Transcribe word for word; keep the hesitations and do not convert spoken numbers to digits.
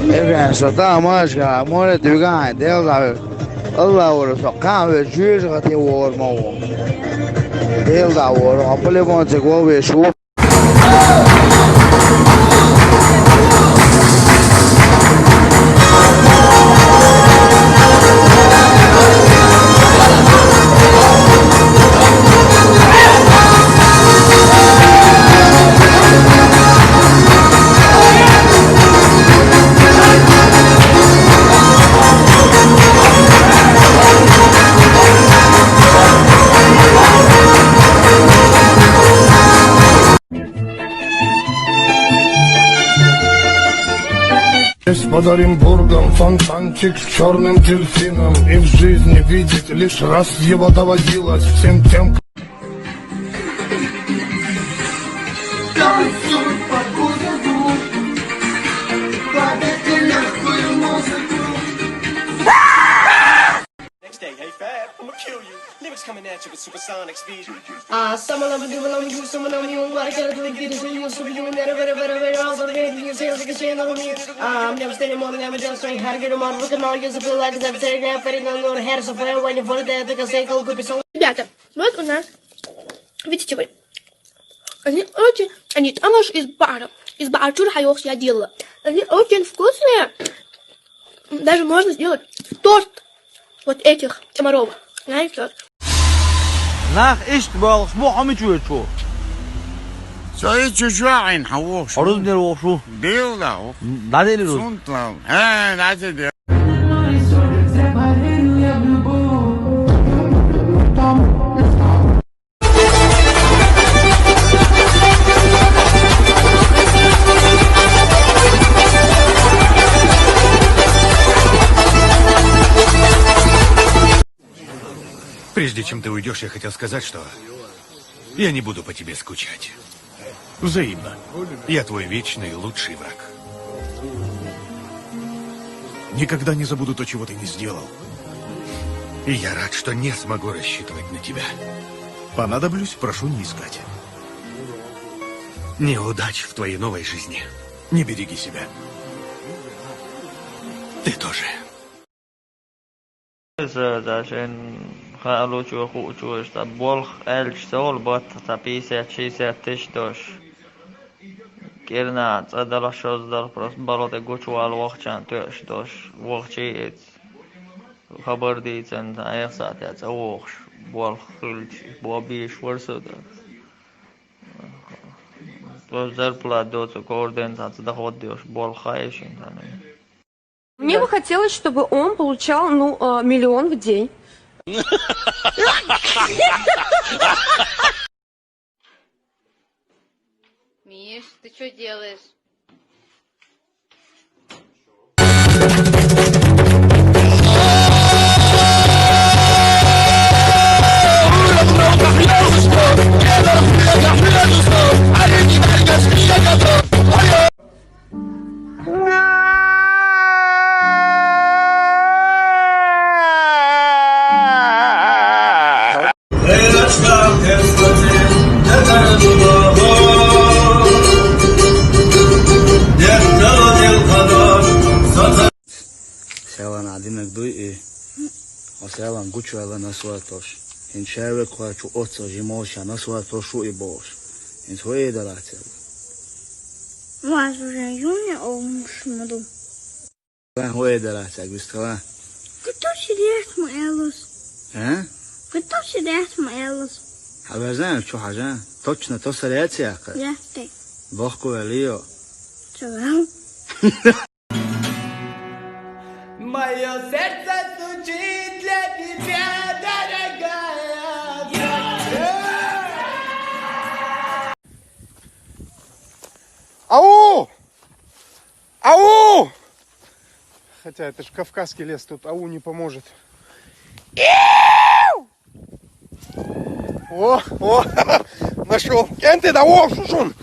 Эвен, со тамашка, море дуган, Дела дӀавер. Алла вара со, кхаъ вер, жуьжа гӀати вора ма ву. Дела дӀавора, хьо по-любому цига вовеш ву. С подарим бургом, фонтанчик с чёрным дельфином. И в жизни видеть лишь раз его доводилось всем тем, Next day, hey Fab, I'ma kill you. Lyrics coming at you with supersonic speed. А, самолам, дивалам, ю, самолам, ю, варкер, ду, гири, ду, ю, су, ю, нера, вера, вера, вера, all the way, you say, like, say, no, me. А, мне встали, мон, я, мы, just, like, hard, get 'em out, look at all, you, feel like, it's everything, I'm very, no, no, hair, so fire, when you fall, they, they can say, go, go, be so. Ребята, вот у нас, видите вы, они очень, они там аж из бара, из бара, чур, хайох, я делала. Они очень вкусные, даже можно сделать торт. Вот этих комаров. Знаете, вот. Нах иштта боаллаш бу хьо мича воьдуш ву? Со и чу жоагӀийна хьан вохуш? Хьо рузбанера вохуш ву? Билла ву. ДӀаделира рузба. Сунтла. ХӀа, дӀаделира. Прежде чем ты уйдешь, я хотел сказать, что я не буду по тебе скучать. Взаимно. Я твой вечный лучший враг. Никогда не забуду то, чего ты не сделал. И я рад, что не смогу рассчитывать на тебя. Понадоблюсь, прошу не искать. Неудач в твоей новой жизни. Не береги себя. Ты тоже. Иза, да, шен хаалучо, хуучо, иштта болх аьлча, со волу батта цхьа пятьдесят, шестьдесят тысяч долуш. КӀирнахь цӀа далахь, шозза далахь, просто балха тӀе гучувала вахчана тоьаш долуш, вахчий иза. Хабар дийцина, цхьа эха сахьтехь цӀа вогӀуш, болх хилча, бо бийш вара со дара. Просто зарплата доцург хӀора ден цхьацца доход доьхуш болх хаий шуна тхьана? Мне бы хотелось, чтобы он получал, ну, э, миллион в день. Миш, ты чё делаешь? Селан а динарг дуй и? Хьо селан гучуваьлла насватош. ХӀинца ша векхочу оццул жимолча насватош ву и бохуш. ХӀинца хӀун эр дара цаьрга? Вас уже юни олмуш ма ду. Вайн хӀун эр дара цаьрга вистхила? Кхин тосир яц ма аьллас. А? Кхин тосир яц ма аьллас. Хьан везна чу хьажа? Точно тосар яц яхха? Яц тӀе. Бохку вели йо? Ца вел. Моё сердце стучит для тебя, дорогая. Ау! Ау! Хотя это ж кавказский лес, тут ау не поможет. О, о, нашёл. КӀентий да, о, шушун.